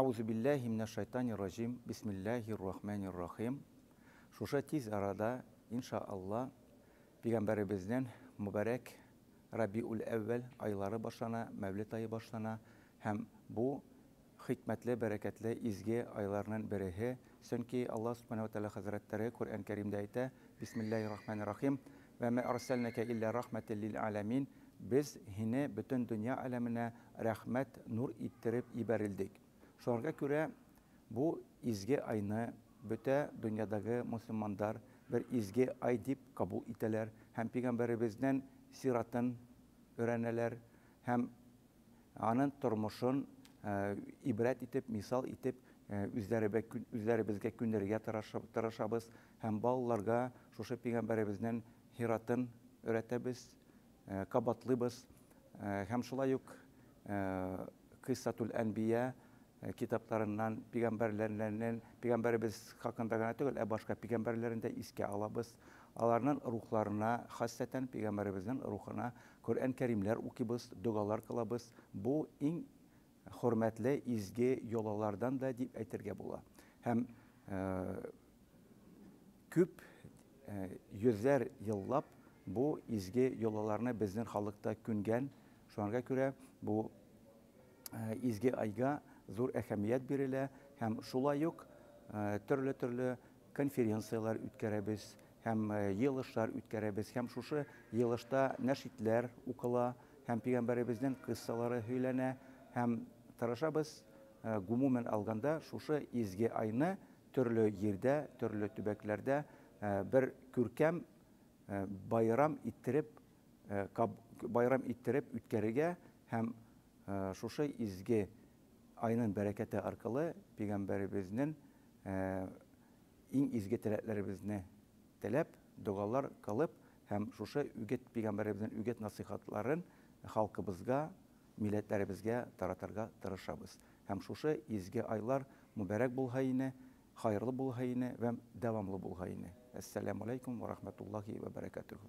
Әгъузу билләһи минәш шайтанир раҗим. Бисмиллаһир рахманир рахим. Шушы тиз арада, инша Алла, пәйгамбәребезнең мөбарәк Рабиул әүвәл айлары башлана, Мәвлид ае башлана һәм бу хикмәтле, бәрәкәтле, изге айларның береһе, чөнки Аллаһ Субхана ва Тәгалә хәзрәтләре Коръән Кәримдә әйтә, Бисмиллаһир рахманир рахим, Вә мә арсәлнәкә илля рахмәтел лил аләмин, Без һине бөтен дөнья әләменә рәхмәт, нур иттереп ибәрелдек. Шуңарга күрә бу изге айны бөтә дөньядагы мөселмандар бер изге ай дип кабул итәләр һәм пигамбәребезнен сиратын өйрәнәләр һәм Анын тормышын ибрәт итеп, мисал итеп үзләребезгә күнергә тырышабыз һәм балаларга шушы пәйгамбәребезнең һиратын өйрәтәбез, кабатлыйбыз. Һәм шулай ук Кыйссатул Әнбия китапларыннан пәйгамбәрләрнең, пәйгамбәребез хакында гына түгел, ә башка пәйгамбәрләрен дә искә алабыз. Аларның рухларына, хассәтән пәйгамбәребезнең рухына Коръән Кәримләр укыйбыз, догалар кылабыз. Бу иң хөрмәтле, изге йолалардан да дип әйтергә була. Һәм күп йөзләр еллап бу изге йолаларны безнең халыкта күнгән. Шуңарга күрә бу изге айга зур әһәмият бирелә һәм шулай ук төрле-төрле конференцияләр үткәрәбез һәм елышлар үткәрәбез һәм шушы елышта нәшидләр укыла һәм пәйгамбәребезнең кыссалары һөйләнә һәм тырышабыз гомумән алганда шушы изге айны төрле җирдә, төрле төбәкләрдә бер күркәм байрам иттереп байрам иттереп үткәрергә һәм шушы изге айның бәрәкәте аркылы пәйгамбәребезнең иң изге теләкләребезне теләп, догалар кылып һәм шушы үгет пәйгамбәребезнең үгет насыйхатларын халкыбызга, милләтләребезгә таратырга тырышабыз. Һәм шушы изге айлар мөбарәк булһа ине, хайырлы булһа ине вәм дәвамлы булһа ине. Әссәламү алейкум ва рахматуллахи ва бәрәкәтүһү.